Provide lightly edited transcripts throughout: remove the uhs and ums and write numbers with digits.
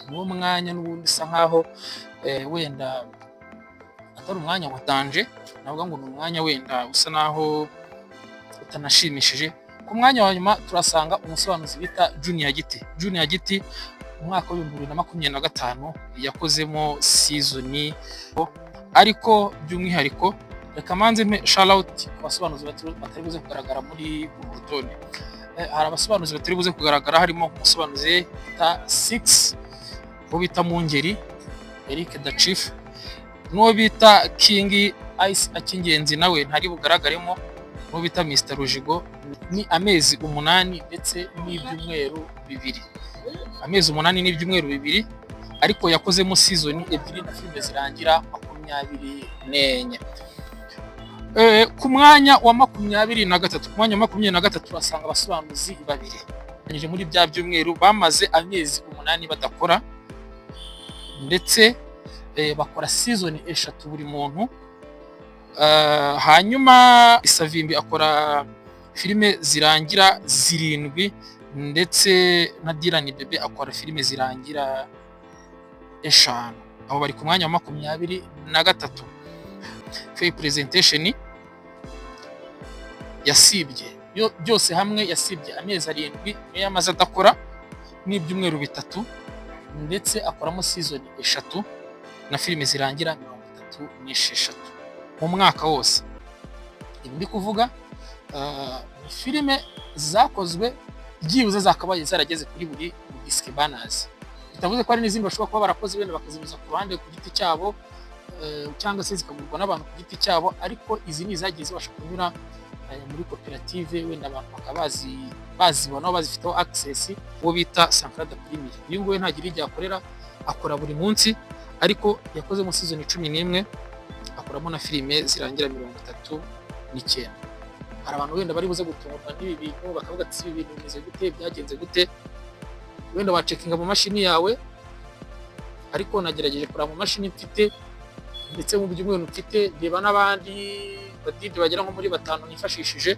Niwo mwanya n'ubundi usa nkaho wenda atari umwanya wa danger, navuga ngo ni umwanya wenda usa naho utanashimishije. Ku mwanya wa nyuma turasanga umusobanuzi bita Junior Giti. Junior Giti mu mwaka wa 2025 yakozemo season, ariko by'umwihariko reka manze mpe shout ku basobanuzi batari buze kugaragara muri uru rutonde. Hari abasobanuzi batari buze kugaragara, harimo nk'umusobanuzi bita Six, uwo bita Mungeri Eric the Chief, n'uwo bita King Ice Akingenzi nawe ntari bugaragaremo, n'uwo bita Mr Rujigo. Ni amezi 8 ndetse n'ibyumweru 2, amezi 8 n'ibyumweru 2, ariko yakozemo season 2 na filime zirangira 24. Ku mwanya wa 23, ku mwanya wa 23 turasanga abasobanuzi babiri muri bya byumweru bamaze amezi 8 badakora, ndetse bakora season 3 buri muntu. Hanyuma Savimbi akora filime zirangira 7, ndetse na Dylan Bebe akora filime zirangira 5. Abo bari ku mwanya wa 23. Faye Presentation yasibye byose hamwe, yasibye amezi 7 niyo yamaze adakora n'ibyumweru 3, ndetse akoramo season 3 na filime zirangira 36 mu mwaka wose. Ibi ndi kuvuga ni filime zakozwe byibuze zakabaye zarageze kuri buri disike banazi, bitavuze ko hari n'izindi bashobora kuba barakoze wenda bakazinyuza ku ruhande ku giti cyabo, cyangwa se zikagurwa n'abantu ku giti cyabo, ariko izi ni izagiye zibasha kunyura muri koperative, wenda abantu bakaba bazibonaho, bazifiteho access. Uwo bita Sankara da Premier, uyu nguyu ntagira igihe akorera, akora buri munsi, ariko yakozemo season 11, akoramo na filime zirangira 39. Hari abantu wenda bari buze gutungurwa n'ibi bintu, bakavuga ati: "Ibi bintu bimeze gute? Byagenze gute?" Wenda wacheckinga mu mashini yawe, ariko nagerageje kureba mu mashini mfite, ndetse mu byumweru mfite, reba n'abandi badidi bagera nko muri batanu nifashishije,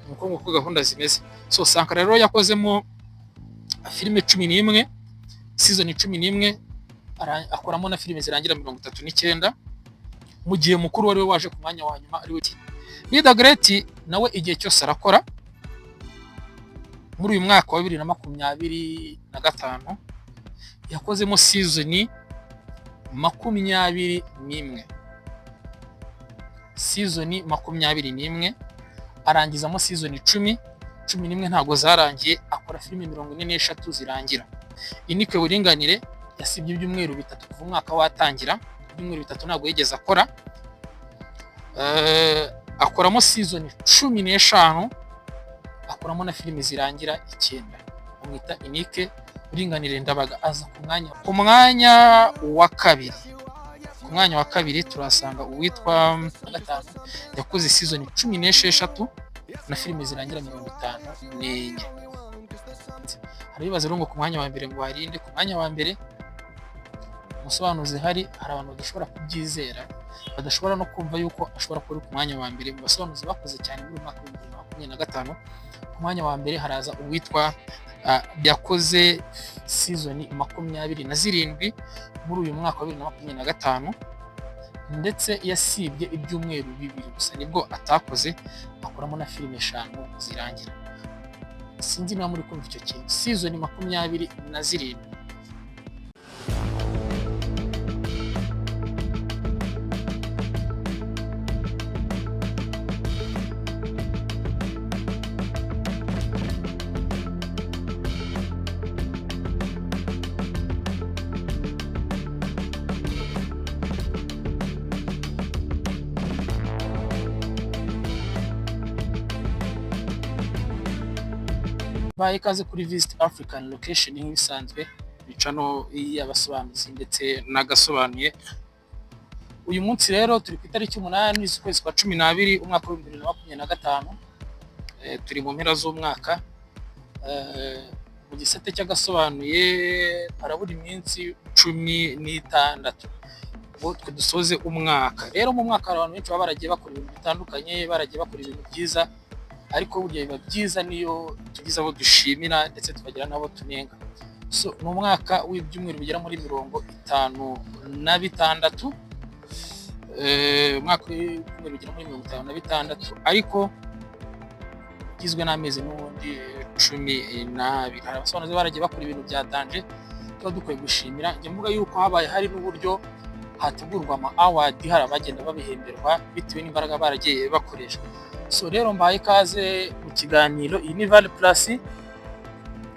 nuko nguko gahunda zimeze. So Sankara rero yakozemo filime 11, season 11, akoramo na filime zirangira 39, mu gihe mukuru wari we waje ku mwanya wa nyuma ari we Mida Great. Nawe igihe cyose arakora. Muri uyu mwaka wa 2025 yakozemo season 21, season 21, arangizamo season 10, 11 ntabwo zarangiye, akora filime 43 zirangira. Inike Buringanire yasibye ibyumweru 3 kuva umwaka watangira, ibyumweru 3 ntabwo yigeze akora, akoramo season 15, akoramo na filime zirangira 9. Bamwita Inike Buringanire Ndabaga, aza ku mwanya wa kabiri. Ku mwanya wa kabiri turasanga uwitwa gatanu, yakoze season 16 na filime zirangira 54. Hari ibibazo rero ngo ku mwanya wa mbere ngo harinde? Ku mwanya wa mbere umusobanuzi, hari abantu badashobora kubyizera, badashobora no kumva yuko ashobora kuba ari ku mwanya wa mbere mu basobanuzi bakoze cyane muri uyu mwaka wa 2025. Ku mwanya wa mbere haraza uwitwa yakoze season 27 muri uyu mwaka wa 2025, ndetse yasibye ibyumweru 2 gusa nibwo atakoze, akoramo na filime 5 zirangira. Sinzi niba muri kumva icyo kintu, season 27. Baha ikaze kuri Visit African Location nk'ibisanzwe, channel y'abasobanuzi ndetse n'agasobanuye. Uyu munsi rero turi ku itariki 8 z'ukwezi kwa 12, umwaka wa 2025, turi mu mpera z'umwaka. Mu gisate cy'agasobanuye harabura iminsi 16 ngo twe dusoze umwaka. Rero mu mwaka hari abantu benshi baba baragiye bakora ibintu bitandukanye, baragiye bakora ibintu byiza, ariko burya biba byiza niyo tugize abo dushimira ndetse tukagira n'abo tunenga. So ni umwaka w'ibyumweru bigera muri 56, umwaka w'ibyumweru bigera muri 56, ariko ugizwe n'amezi n'ubundi 12. Hari abasobanuzi baragiye bakora ibintu bya danger tuba dukwiye gushimira. Njya mvuga yuko habaye hari n'uburyo hategurwa ama award, hari abagenda babihemberwa bitewe n'imbaraga baragiye bakoresha. So rero mbahaye ikaze mu kiganiro. Iyi ni Vale Plus,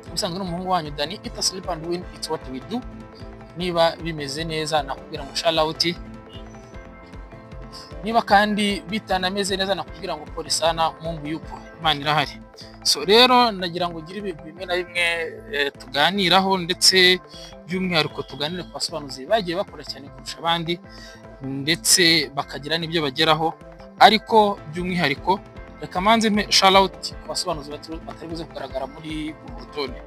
ubusanzwe n'umuhungu wanyu Dani. Eat, sleep and win, it's what we do. Niba bimeze neza nakubwira ngo shout out, niba kandi bitanameze neza nakubwira ngo pole sana, Mungu yupo, Imana irahari. So rero nagira ngo ugire ibintu bimwe na bimwe tuganiraho, ndetse by'umwihariko tuganire ku basobanuzi bagiye bakora cyane kurusha abandi, ndetse bakagira n'ibyo bageraho. Ariko by'umwihariko reka manze mpe shout out ku basobanuzi batari buze kugaragara muri uru rutonde.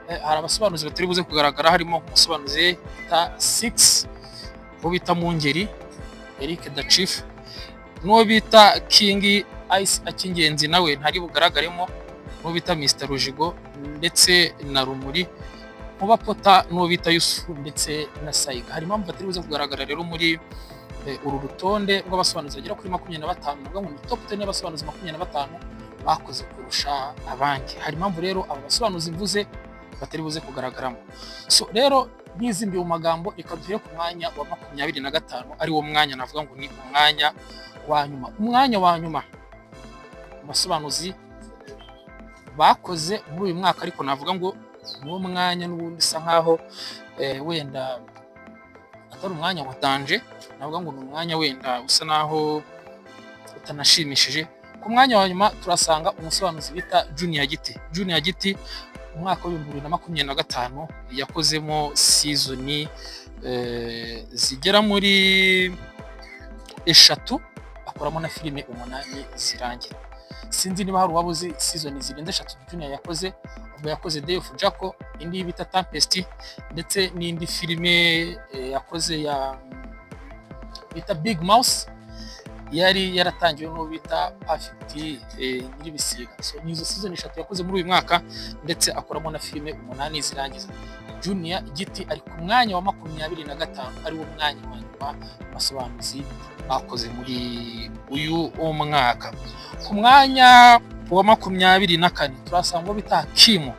Hari abasobanuzi batari buze kugaragara, harimo nk'umusobanuzi bita Six, uwo bita Mungeri Eric the Chief, n'uwo bita King Ice Akingenzi nawe ntari bugaragaremo, n'uwo bita Mr Rujigo ndetse na Rumuri Nkuba Pota, n'uwo bita Yusufu ndetse na Saiga. Hari impamvu batari buze kugaragara rero muri uru rutonde rw'abasobanuzi bagera kuri 25. Navuga ngo ni top 10 y'abasobanuzi 25 bakoze kurusha abandi. Hari impamvu rero aba basobanuzi mvuze batari buze kugaragaramo. So rero ntizimbiye mu magambo, reka duhere ku mwanya wa 25, ari wo mwanya navuga ngo ni umwanya wa nyuma. Umwanya wa nyuma mu basobanuzi bakoze muri uyu mwaka, ariko navuga ngo niwo mwanya n'ubundi usa nkaho wenda atari umwanya wa danger, navuga ngo ni umwanya wenda usa naho utanashimishije. Ku mwanya wa nyuma turasanga umusobanuzi bita Junior Giti. Junior Giti mu mwaka wa 2025 yakozemo season zigera muri eshatu, akoramo na filime umunani zirangira. Sinzi niba hari uwaba uzi season zirenze eshatu Junior yakoze. Ubwo yakoze Day of Jackal, indi bita Tempest, ndetse n'indi filime yakoze ya bita Big Mouse, yari yaratangiwe n'uwo bita Perfect Nyiribisiga. So ni izo season eshatu yakoze muri uyu mwaka, ndetse akoramo na filime umunani zirangiza. Junior Giti ari ku mwanya wa 25, ari wo mwanya wa nyuma mu basobanuzi bakoze muri uyu mwaka. Ku mwanya wa 24 turasanga uwo bita Hakimu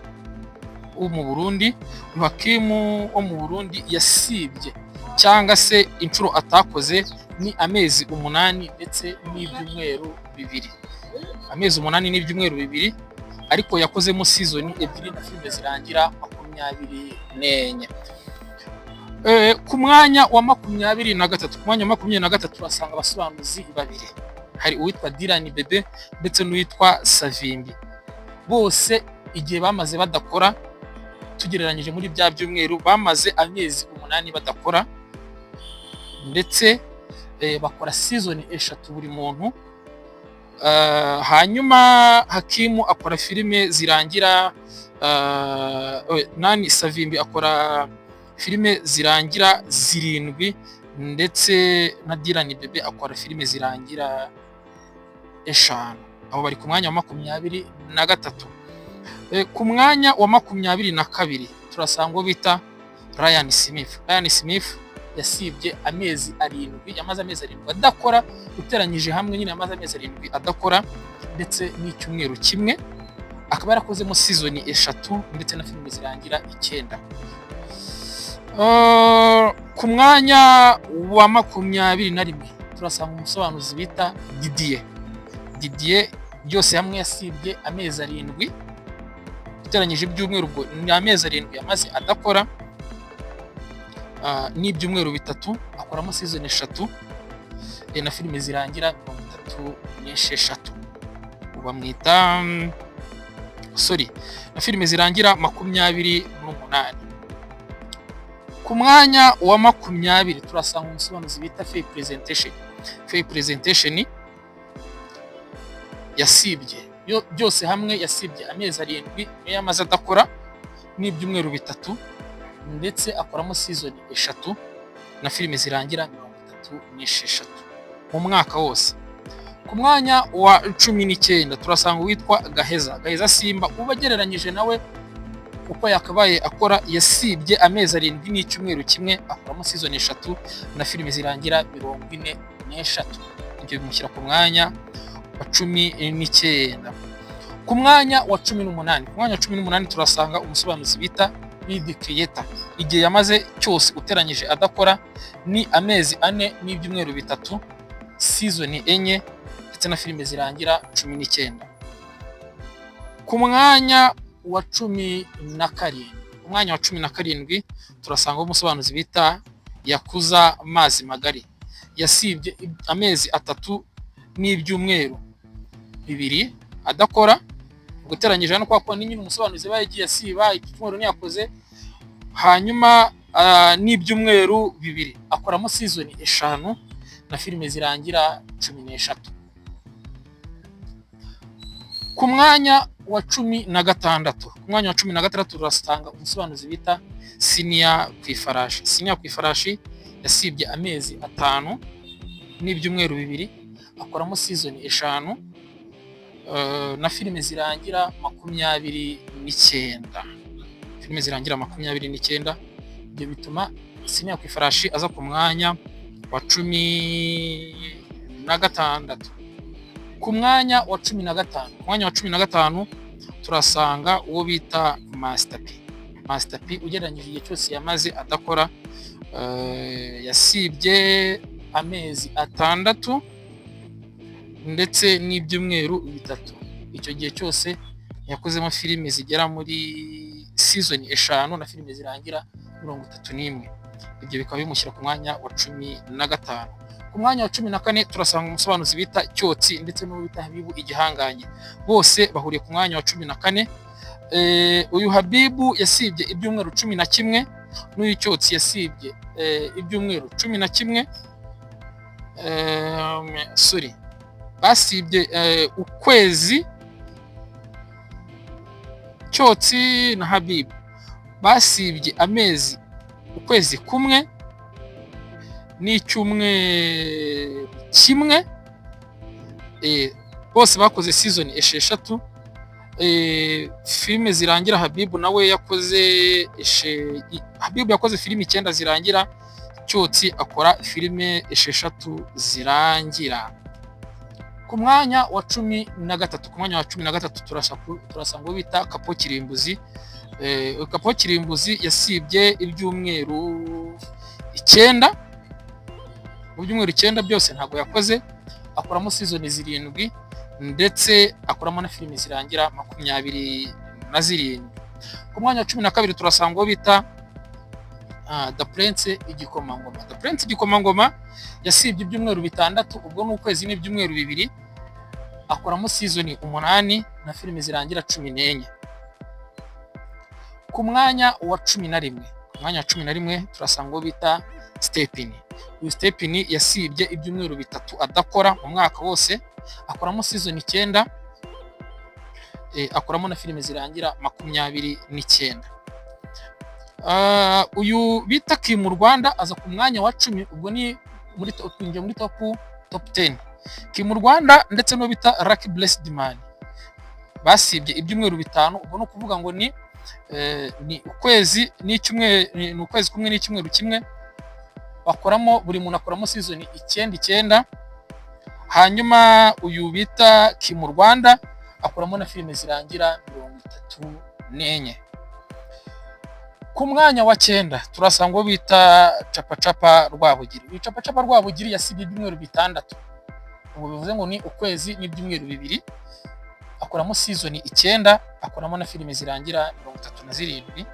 wo mu Burundi. Uyu Hakimu wo mu Burundi yasibye, cyangwa se inshuro atakoze ni amezi 8 ndetse n'ibyumweru 2, amezi 8 n'ibyumweru 2, ariko yakozemo season ebyiri na filime zirangira 24. Ku mwanya wa 23, ku mwanya wa 23 turasanga abasobanuzi babiri. Hari uwitwa Dylan Bebe ndetse n'uwitwa Savimbi. Bose igihe bamaze badakora, tugereranyije muri bya byumweru, bamaze amezi 8 badakora, ndetse bakora season eshatu buri muntu. Hanyuma Hakimu akora filime zirangira nani, Savimbi akora filime zirangira zirindwi, ndetse na Dylan Bebe akora filime zirangira eshanu. Abo bari ku mwanya wa 23. Ku mwanya wa 22 turasanga uwo bita Ryan Smith. Ryan Smith yasibye amezi 7, yamaze amezi 7 adakora. Uteranyije hamwe nyine yamaze amezi 7 adakora ndetse n'icyumweru kimwe, akaba yarakozemo season eshatu ndetse na filime zirangira icyenda. Ku mwanya wa 21 turasanga umusobanuzi bita Didier. Didier byose hamwe yasibye amezi 7, uteranyije ibyumweru ubwo ni amezi 7 yamaze adakora n'ibyumweru 3, akoramo season eshatu na filime zirangira 36. Bamwita sorry, na filime zirangira 28. Ku mwanya wa 20 turasanga umusobanuzi bita Faye Presentation. Faye Presentation yasibye byose hamwe yasibye amezi 7 niyo yamaze adakora n'ibyumweru 3, ndetse akoramo season eshatu na filime zirangira 36 mu mwaka wose. Ku mwanya wa 19 turasanga uwitwa Gaheza. Gaheza Simba uba agereranyije nawe Uko yakabaye akora, yasibye amezi 7 n'icyumweru 1, akoramo season 3 na filime zirangira 43. Ibyo bimushyira ku mwanya wa 19. Ku mwanya wa 18, ku mwanya wa 18 turasanga umusobanuzi bita Lead Creator. Igihe yamaze cyose uteranyije adakora ni amezi 4 n'ibyumweru 3, season 4 ndetse na filime zirangira 19. Ku mwanya wa 17, ku mwanya wa 17 turasanga umusobanuzi bita Yakuza Mazi Magari. Yasibye amezi 3 n'ibyumweru 2 adakora. Guteranyije hano, kwa kundi nyine umusobanuzi aba yagiye asiba icyumweru ntiyakoze, hanyuma n'ibyumweru 2, akoramo season 5 na filime zirangira 13. Ku mwanya wa 16, ku mwanya wa 16 turasanga umusobanuzi bita Siniya ku Ifarashi. Siniya ku Ifarashi yasibye amezi 5 n'ibyumweru 2, akoramo season 5 na filime zirangira 29, filime zirangira 29. Ibyo bituma Siniya ku Ifarashi aza ku mwanya wa 16. Ku mwanya wa 15, ku mwanya wa 15 turasanga uwo bita Master P. Master P ugereranyije igihe cyose yamaze adakora, yasibye amezi 6 ndetse n'ibyumweru 3. Icyo gihe cyose yakozemo filime zigera muri season 5 na filime zirangira 31. Ibyo bikaba bimushyira ku mwanya wa 15. Ku mwanya wa 14 turasanga umusobanuzi bita Cyotsi ndetse n'uwo bita Habibu Igihangange. Bose bahuriye ku mwanya wa 14. Uyu Habibu yasibye ibyumweru 11, n'uyu Cyotsi yasibye ibyumweru 11. Sorry, basibye ukwezi. Cyotsi na Habibu basibye amezi, ukwezi kumwe n'icyumweru 1. Bose bakoze season 6, filime zirangira. Habibu nawe yakoze, Habibu yakoze filime 9 zirangira, Cyotsi akora filime 6 zirangira. Ku mwanya wa 13, ku mwanya wa 13 turasanga uwo bita Kapo Kirimbuzi. Kapo Kirimbuzi yasibye ibyumweru 9. Mu byumweru 9 byose ntabwo yakoze, akoramo season 7 ndetse akoramo na filime zirangira 27. Ku mwanya wa 12 turasanga uwo bita The Prince Igikomangoma. The Prince Igikomangoma yasibye ibyumweru 6, ubwo ni ukwezi n'ibyumweru 2, akoramo season 8 na filime zirangira 14. Ku mwanya wa 11, ku mwanya wa 11 turasanga uwo bita Stepin. Uyu Stepin yasibye ibyumweru 3 adakora mu mwaka wose, akoramo season 9, akoramo na filime zirangira 29. Uyu bita Kim Rwanda aza ku mwanya wa 10, ubwo ni muri twinjiye muri top 10. Kim Rwanda ndetse n'uwo bita Lucky Blessed Man basibye ibyumweru 5, ubwo ni ukuvuga ngo ni ukwezi n'icyumweru, ni ukwezi kumwe n'icyumweru 1. Bakoramo, buri muntu akoramo season 9 9. Hanyuma uyu bita Kim Rwanda akoramo na filime zirangira 34. Ku mwanya wa 9 turasanga uwo bita Capa Capa Rwabugiri. Uyu Capa Capa Rwabugiri yasibye ibyumweru 6, ubwo bivuze ngo ni ukwezi n'ibyumweru 2, akoramo season 9, akoramo na filime zirangira 37.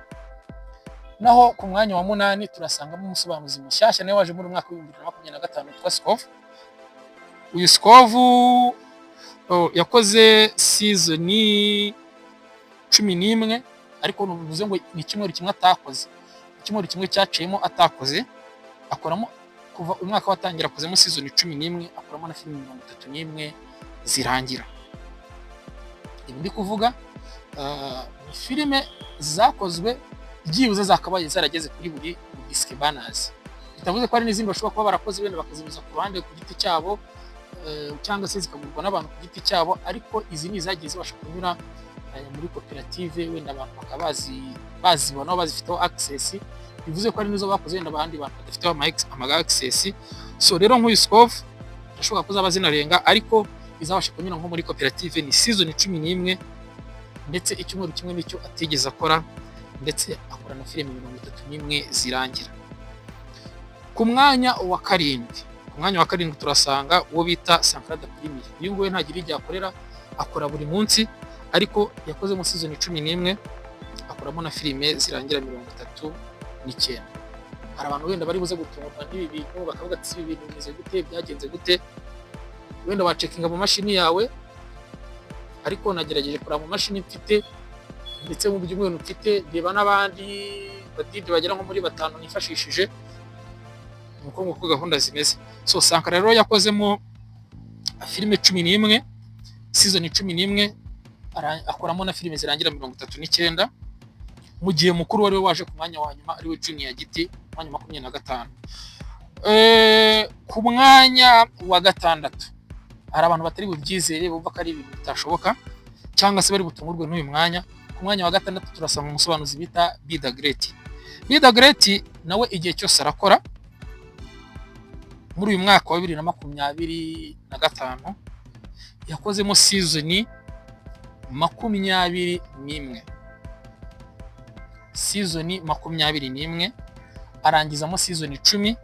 Naho ku mwanya wa 8 turasangamo umusobanuzi mushyashya nawe waje muri mwaka wa 2025 witwa Skov. Uyu Skov yakoze season 11, ariko bivuze ngo ni icyumweru 1 atakoze, icyumweru 1 cyaciyemo atakoze. Akoramo kuva umwaka watangira, akozemo season 11, akoramo na filime 31 zirangira. Ibi ndi kuvuga ni filime zakozwe byibuze zakabaye zarageze kuri buri disike banazi, bitavuze ko hari n'izindi bashobora kuba barakoze wenda bakazinyuza ku ruhande ku giti cyabo, cyangwa se zikagurwa n'abantu ku giti cyabo, ariko izi ni izagiye zibasha kunyura muri koperative, wenda abantu bakaba bazibonaho, bazifiteho access. Bivuze ko hari n'izo bakoze wenda abandi bantu badafiteho ama access. So rero nk'uyu Scov birashoboka ko zaba zinarenga, ariko izabasha kunyura nko muri koperative ni season 11, ndetse icyumweru kimwe nicyo atigeze akora, ndetse akora na filime 31 zirangira. Ku mwanya wa karindwi turasanga uwo bita Sankara da Premier. Uyu nguyu ntagira igihe akorera, akora buri munsi, ariko yakozemo season 11, akoramo na filime zirangira 39. Hari abantu wenda bari buze gutungurwa n'ibi bintu, bakavuga ati: "Ibi bintu bimeze gute? Byagenze gute?" Wenda wacheckinga mu mashini yawe, ariko nagerageje kureba mu mashini mfite, ndetse mu byumweru mfite, reba n'abandi ba DJ bagera nko muri batanu nifashishije, nuko nguko gahunda zimeze. So Sankara rero yakozemo filime 11, season 11, akoramo na filime zirangira 39, mu gihe mukuru wari waje ku mwanya wa nyuma ariwe Junior Giti, umwanya wa 25. Ku mwanya wa gatandatu hari abantu batari bubyizere, bumva ko ari ibintu bitashoboka, cyangwa se bari butungurwe n'uyu mwanya. Ku mwanya wa gatandatu turasanga umusobanuzi bita B the Great. B the Great nawe igihe cyose arakora. Muri uyu mwaka wa 2025 yakozemo season 21, season 21, arangizamo season 10,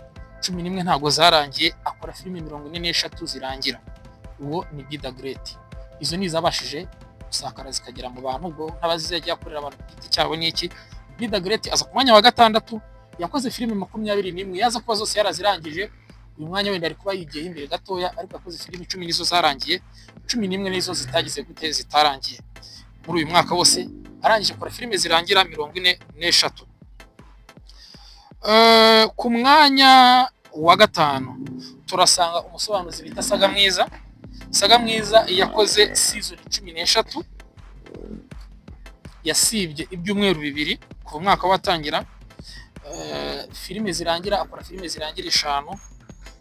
11 ntabwo zarangiye, akora filime 43 zirangira. Uwo ni B the Great. Izo ni izabashije gusakara zikagera mu bantu, ubwo nk'abazize yagiye akorera abantu ku giti cyabo n'iki. B the Great aza ku mwanya wa gatandatu, yakoze filime 21. Yaza kuba zose yarazirangije, uyu mwanya wenda ari kuba yigiyeho imbere gatoya, ariko yakoze filime 10 nizo zarangiye, 11 nizo zitagize gute, zitarangiye. Muri uyu mwaka wose arangije akora filime zirangira 43. Ku mwanya wa gatanu turasanga umusobanuzi bita Saga Mwiza. Saga Mwiza yakoze season 13, yasibye ibyumweru 2 kuva umwaka watangira. Filime zirangira, akora filime zirangira eshanu,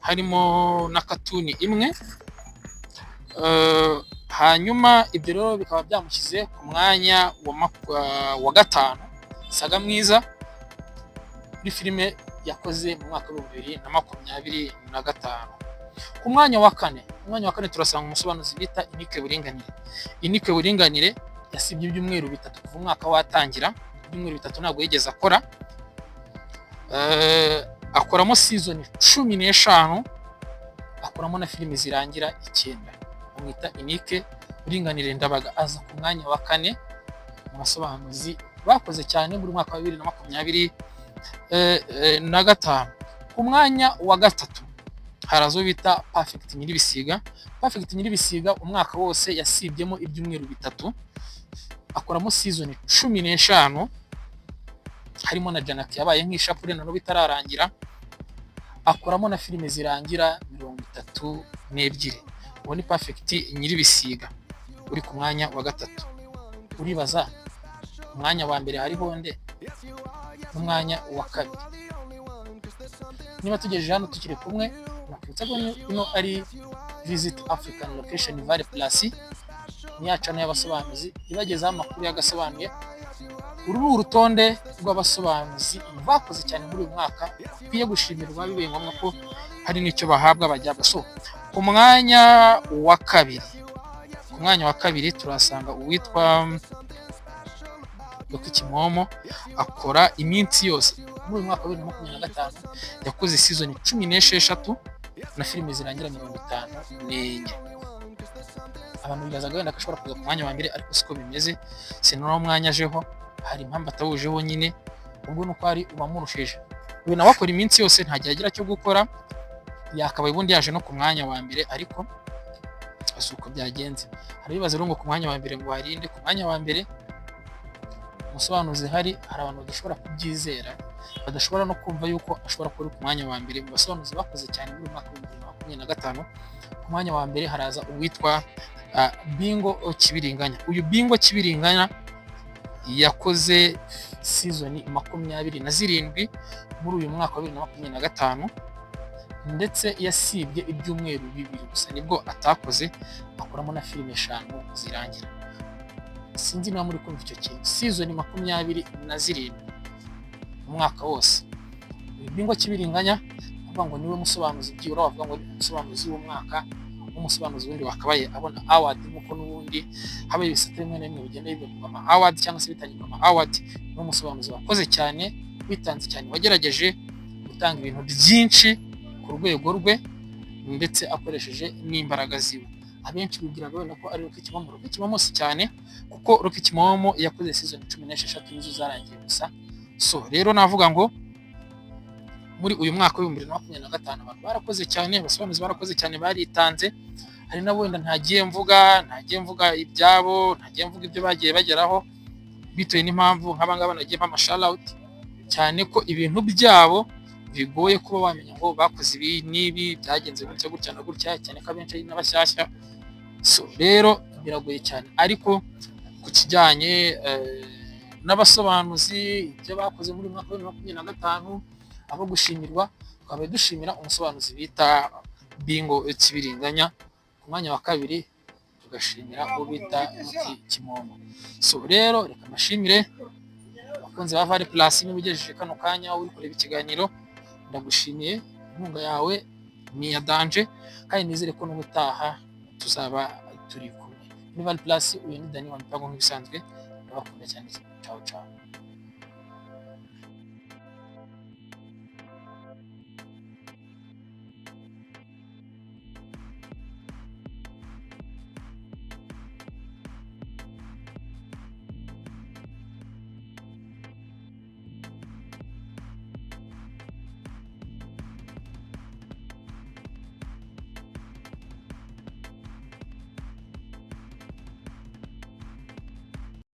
harimo na cartoon imwe. Hanyuma ibyo rero bikaba byamushyize ku mwanya wa gatanu, Saga Mwiza, muri filime yakoze mu mwaka wa 2025. Ku mwanya wa kane turasanga umusobanuzi bita Inike Buringanire. Inike Buringanire yasibye ibyumweru 3 kuva umwaka watangira, ibyumweru 3 ntabwo yigeze akora. Akoramo season 15, akoramo na filime zirangira icyenda. Bamwita Inike Buringanire Ndabaga, aza ku mwanya wa kane mu basobanuzi bakoze cyane muri mwaka wa 2025. Ku mwanya wa gatatu haraza uwo bita Perfect Nyiribisiga. Perfect Nyiribisiga umwaka wose yasibyemo ibyumweru 3, akoramo season 15, harimo na Janaki yabaye nk'ishapure na n'ubu itararangira, akoramo na filime zirangira 32. Uwo ni Perfect Nyiribisiga uri ku mwanya wa gatatu. Uribaza umwanya wa mbere hariho nde n'umwanya wa kabiri? Niba tugejeje hano tukiri kumwe, nakwibutsa ko ino ari Visit African Location Valley Plus, ni ya channel y'abasobanuzi ibagezaho amakuru y'agasobanuye. Uru ni urutonde rw'abasobanuzi bakoze cyane muri uyu mwaka, bakwiye gushimirwa, bibaye ngombwa ko hari n'icyo bahabwa bajyabwa. So ku mwanya wa kabiri turasanga uwitwa Rocky Kimomo. Akora iminsi yose. Muri uyu mwaka wa 2025 yakoze season 16 na filime zirangira 54. Abantu bibazaga wenda ko ashobora kuza ku mwanya wa mbere, ariko siko bimeze. Sinari umwanya ajeho, hari impamvu atawujeho nyine, ubwo nuko hari uwamurushije. Uyu nawe akora iminsi yose, nta gihe agira cyo gukora, yakabaye ubundi yaje no ku mwanya wa mbere, ariko si uko byagenze. Hari abibaza rero ngo ku mwanya wa mbere ngo harinde? Ku mwanya wa mbere umusobanuzi hari abantu badashobora kubyizera, badashobora no kumva yuko ashobora kuba ari ku mwanya wa mbere mu basobanuzi bakoze cyane muri uyu mwaka wa 2025. Ku mwanya wa mbere haraza uwitwa Bingo Kibiringanya. Uyu Bingo Kibiringanya yakoze season 27 muri uyu mwaka wa 2025, ndetse yasibye ibyumweru 2 gusa nibwo atakoze, akoramo na filime eshanu zirangira. Sinzi niba muri kumva icyo kintu, season 27 umwaka wose. Uyu Bingo Kibiringanya avuga ngo niwe musobanuzi byibura wavuga ngo ni umusobanuzi w'umwaka, n'umusobanuzi wundi wakabaye abona award, nk'uko n'ubundi haba ibisate bimwe na bimwe bigenda bibagwa ama award cyangwa se bitangirwa ama award. Ni umusobanuzi wakoze cyane, witanze cyane, wagerageje gutanga ibintu byinshi ku rwego rwe ndetse akoresheje n'imbaraga ziwe. Abenshi bibwiraga wenda ko ari Rocky Kimomo. Rocky Kimomo si cyane, kuko Rocky Kimomo yakoze season 16 nizo zarangiye gusa. So rero navuga ngo muri uyu mwaka wa 2025 abantu barakoze cyane, abasobanuzi barakoze cyane, baritanze. Hari nabo wenda ntagiye mvuga ibyabo, ntagiye mvuga ibyo bagiye bageraho bitewe n'impamvu nk'abangaba nagiye mpa shout, cyane ko ibintu byabo bigoye kuba wamenya ngo bakoze ibi n'ibi, byagenze gutya gutya na gutya, cyane ko abenshi ari n'abashyashya. So rero biragoye cyane, ariko ku kijyanye n'abasobanuzi, ibyo bakoze muri uyu mwaka wa 2025, abo gushimirwa, twaba dushimira umusobanuzi bita Bingo Kibiringanya. Ku mwanya wa kabiri tugashimira uwo bita Rocky Kimomo. So rero reka mbashimire, abakunzi ba Vale Plus. Niba ugejeje kano kanya uri kureba ikiganiro, ndagushimiye, inkunga yawe ni iya danger, kandi nizere ko n'ubutaha tuzaba turi kumwe muri Vale Plus. Uyu ni Dani wa Mipango nk'ibisanzwe, ndabakunda cyane. Ciao ciao.